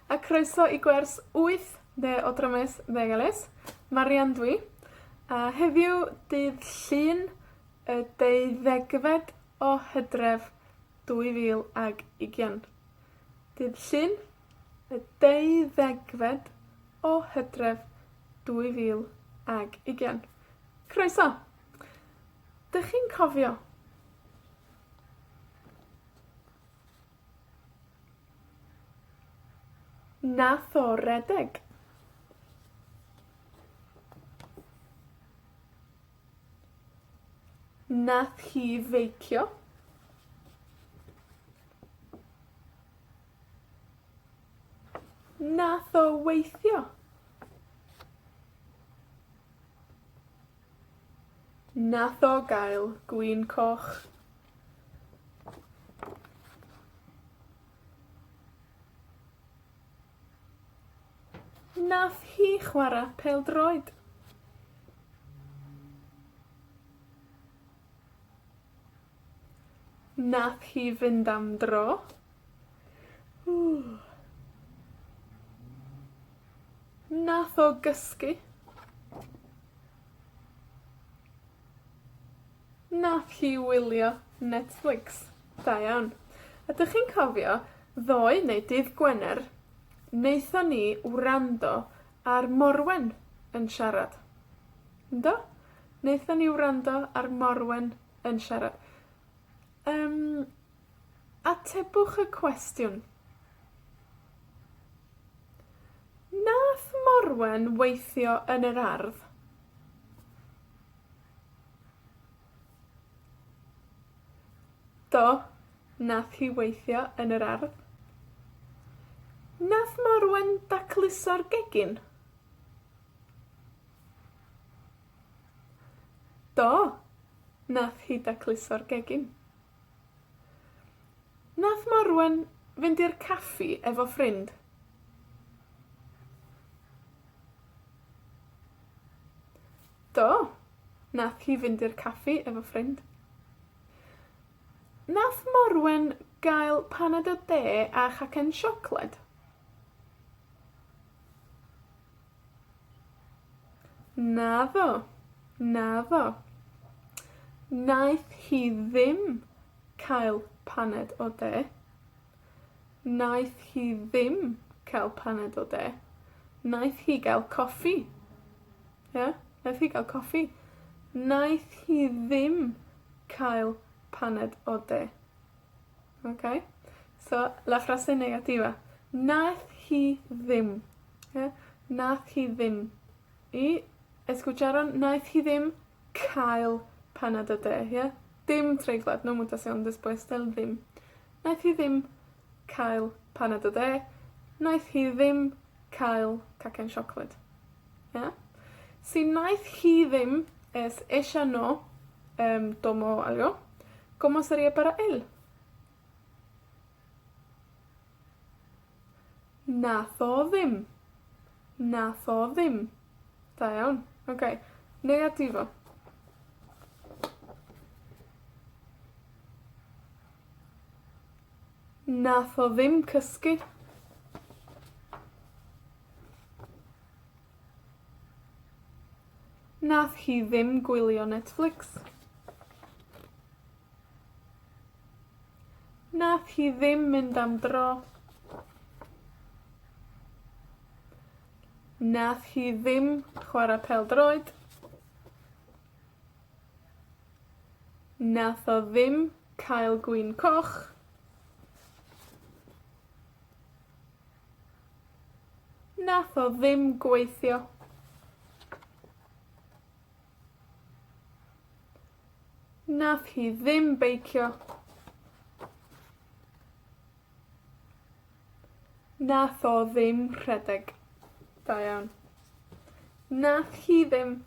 A croeso i gwers wyth de Otra Mes de Galés. Marian dw i, a heddiw, dydd Llun, y deuddegfed o Hydref, 2020. Dydd Llun, y deuddegfed o Hydref, 2020. Croeso! 'Dych chi'n cofio Nath o redeg. Nath hi feicio. Nath o weithio. Nath o gael gwin coch. Nath hi chwara pêl-droed. Nath hi fynd am dro. Nath o gysgu. Nath hi wylio Netflix. Da iawn. Ydych chi'n cofio ddoe neu dydd Gwener, naethon ni wrando ar Morwen yn siarad. Yndo? Naethon ni wrando ar Morwen yn siarad. Yym, atebwch y cwestiwn. Nath Morwen weithio yn yr ardd? Do, nath hi weithio yn yr ardd. Nath Morwen dacluso'r gegin? Do, nath hi dacluso'r gegin. Nath Morwen fynd i'r caffi efo ffrind? Do, nath hi fynd i'r caffi efo ffrind. Nath Morwen gael paned o de a chacen siocled? Naddo, naddo. Naeth hi ddim cael paned o de. Naeth hi ddim cael paned o de. Naeth hi gael coffi. Ie? Naeth hi gael coffi. Naeth hi ddim cael paned o de. Oce? So, la frase negativa. Naeth hi ddim. Ie? Nath hi ddim. Y escucharon? Naeth hi ddim cael panad o de, ie? Dim treiglad, no mutación después del ddim. Naeth hi ddim cael panad o de. Naeth hi ddim cael cacen siocled. Ie? Si naeth hi ddim es ella no tomó algo, como seria para él? Nath o ddim. Nath o ddim. Da iawn. Oce. Negativo. Nath o ddim cysgu. Nath hi ddim gwylio Netflix. Nath hi ddim mynd am dro. Nath hi ddim chwara pêl-droed. Nath o ddim cael gwin coch. Nath o ddim gweithio. Nath hi ddim beicio. Nath o ddim rhedeg. Da iawn. Nath hi ddim,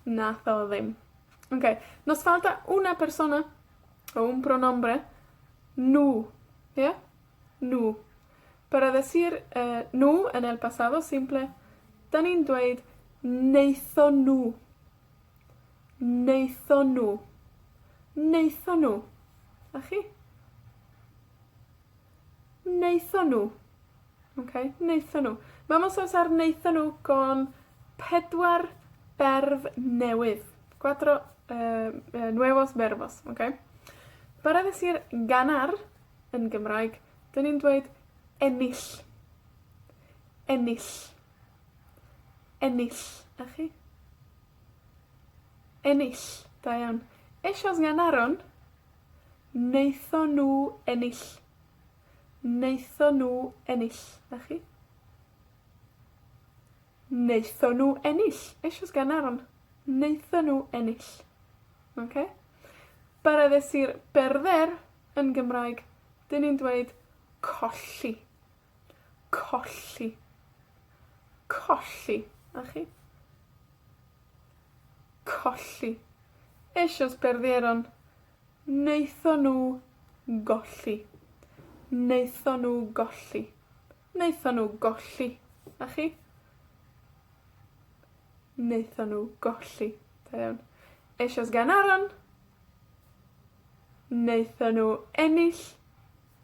nath o ddim. Oce, nos falta una persona, o un pronombre, nw, ie? Nw. Para decir yy nw en el pasado simple, 'dan ni'n dweud naethon nw. Naethon nw. Naethon nw. 'Na chi. Naethon nw. Oce? Naethon nw. Vamos a usar naethon nw con pedwar berf newydd. Cuatro yy nuevos verbos, oce? Para decir ganar yn Gymraeg, 'dyn ni'n dweud ennill. Ennill. Ennill. 'Na chi. Ennill. Da iawn. Ellos ganaron. Naethon nw ennill. Naethon nw ennill. 'Na chi. Naethon nw ennill. Ellos ganaron. Naethon nw ennill. Oce? Para decir perder yn Gymraeg, 'dyn ni'n dweud colli. Colli. Colli. 'Na chi. Colli. Ellos perdieron. Naethon nw golli. Naethon nw golli. Naethon nw golli. 'Na chi. Naethon nw golli. Da iawn. Ellos ganaron. Naethon nw ennill.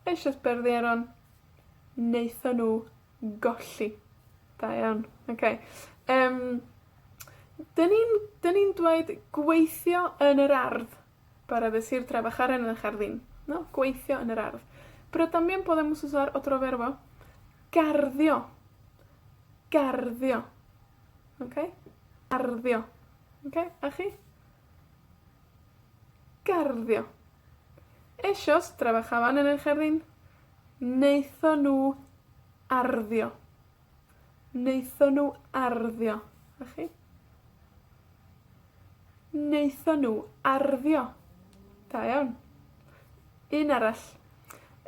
Ellos perdieron. Naethon nw golli. Da iawn. Oce. Yym, 'dyn ni'n, 'dyn ni'n dweud gweithio yn yr ardd. Para decir trabajar en el jardín, no? Gweithio yn yr ardd. Pero también podemos usar otro verbo. Garddio. Garddio. Oce? Arddio. Oce? A chi? Garddio. Ellos trabajaban en el jardín. Naethon nw arddio. Naethon nw arddio. 'Na chi? Naethon nw arddio. Da iawn. Un arall.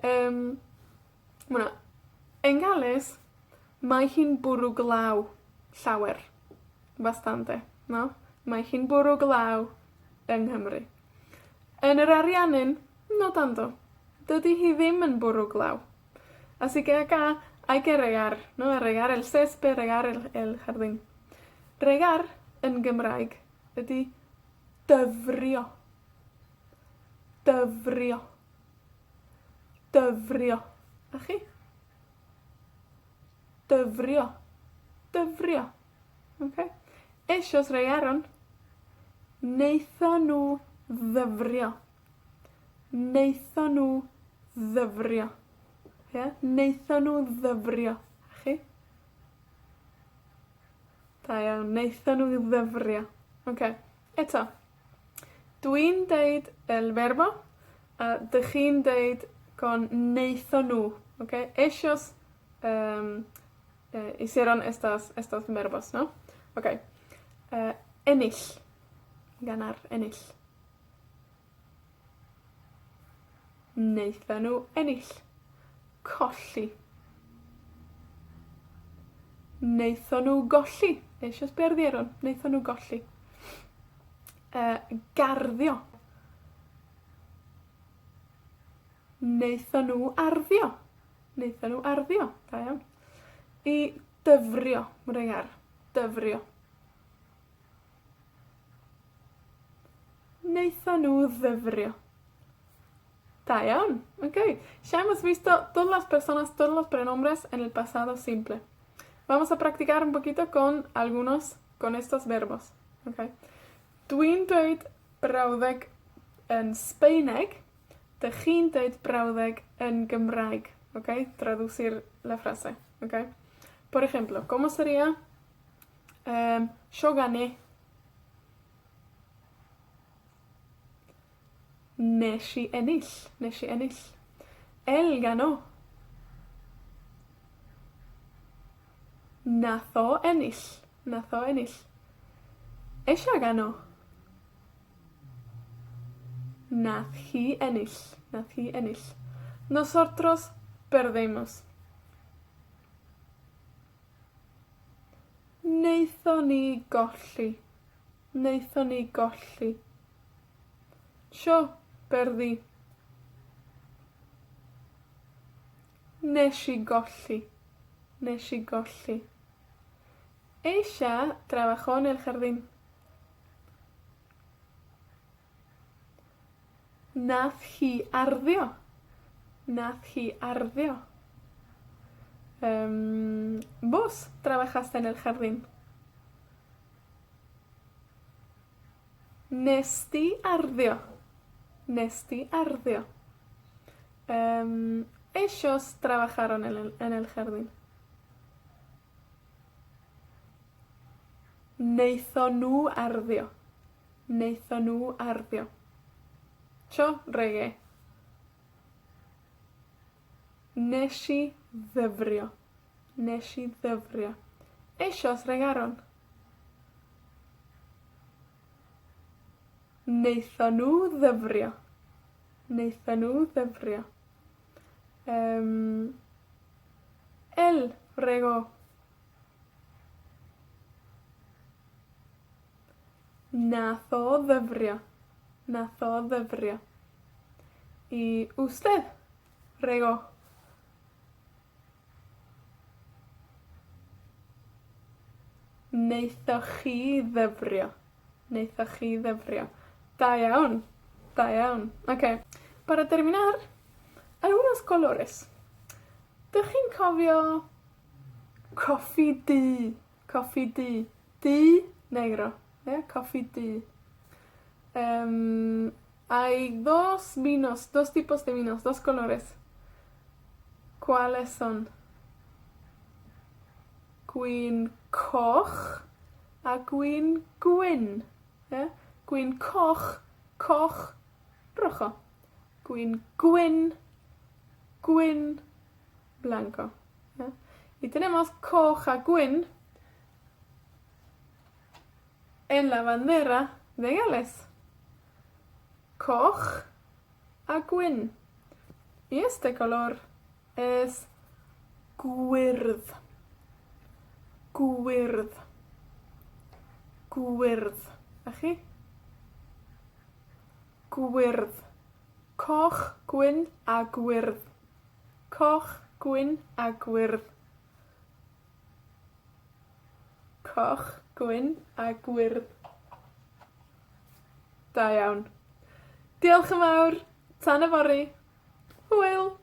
Yym, ma' yn Ngales, mae hi'n bwrw glaw llawer. Bastante, no? Mae hi'n bwrw glaw yng Nghymru. Yn yr Ariannin, no tanto. Dydi hi ddim yn bwrw glaw. Así que acá hay que regar, no? Regar el césped, regar el el jardín. Regar, yn Gymraeg, ydi dyfrio. Dyfrio. Dyfrio. 'Na chi? Dyfrio. Dyfrio. Oce? Ellos regaron. Naethon nw ddyfrio. Naethon nw ddyfrio. Ie? Naethon nw ddyfrio. 'Na chi? Da iawn. Naethon nw ddyfrio. Oce, eto. Dwi'n deud el verbo, a 'dych chi'n deud con naethon nw, oce? Ellos yym hicieron estas, estos verbos, no? Oce. Ennill. Ganar, ennill. Naethon nw ennill. Colli. Naethon nw golli. Ellos perdieron. Naethon nw golli. Garddio. Naethon nw arddio. Naethon nw arddio. Da iawn. I dyfrio, regar, dyfrio. Naethon nw ddyfrio. Da iawn. Ok. Ya hemos visto todas las personas, todos los pronombres en el pasado simple. Vamos a practicar un poquito con algunos, con estos verbos, oce? Dwi'n dweud brawddeg yn Sbaeneg, 'dych chi'n deud brawddeg yn Gymraeg, oce? Traducir la frase, oce? Por ejemplo, como seria yo gané. Nesh i ennill. Nesh i ennill. Él ganó. Nath o ennill. Nath o ennill. Ella ganó. Nath hi ennill. Nath hi ennill. Nosotros perdimos. Naethon ni golli. Naethon ni golli. Yo perdí. Nesh i golli. Nesh i golli. Ella trabajó en el jardín. Nath hi arddio. Nath hi arddio. Yym, vos trabajaste en el jardin. Nest ti arddio? Nest ti arddio? Yym, ellos trabajaron en el en el jardin. Naethon nw arddio. Naethon nw arddio. Yo regué. Nesh i ddyfrio. Nesh i ddyfrio. Ellos regaron. Naethon nw ddyfrio. Naethon nw ddyfrio. Yym, él regó. Nath o ddyfrio. Nath o ddyfrio. Y usted regó. Naethoch chi ddyfrio. Naethoch chi ddyfrio. Da iawn. Da iawn. Oce. Para terminar, algunos colores. 'Dych chi'n cofio coffi du? Coffi du. Du, negro. Ie? Coffi du. Yym, hay dos vinos, dos tipos de vinos, dos colores. ¿Cuáles son? Gwin coch a gwin gwyn. Ie? Gwin coch, coch, rojo. Gwin gwyn, gwyn, blanco. Ie? Y tenemos coch a gwyn en la bandera de Gales. Coch a gwyn. Y este color es gwyrdd. Gwyrdd. Gwyrdd. 'Na chi? Gwyrdd. Coch, gwyn, a gwyrdd. Coch, gwyn, a gwyrdd. Coch, gwyn, a gwyrdd. Da iawn. Diolch yn fawr. Tan yfory. Hwyl!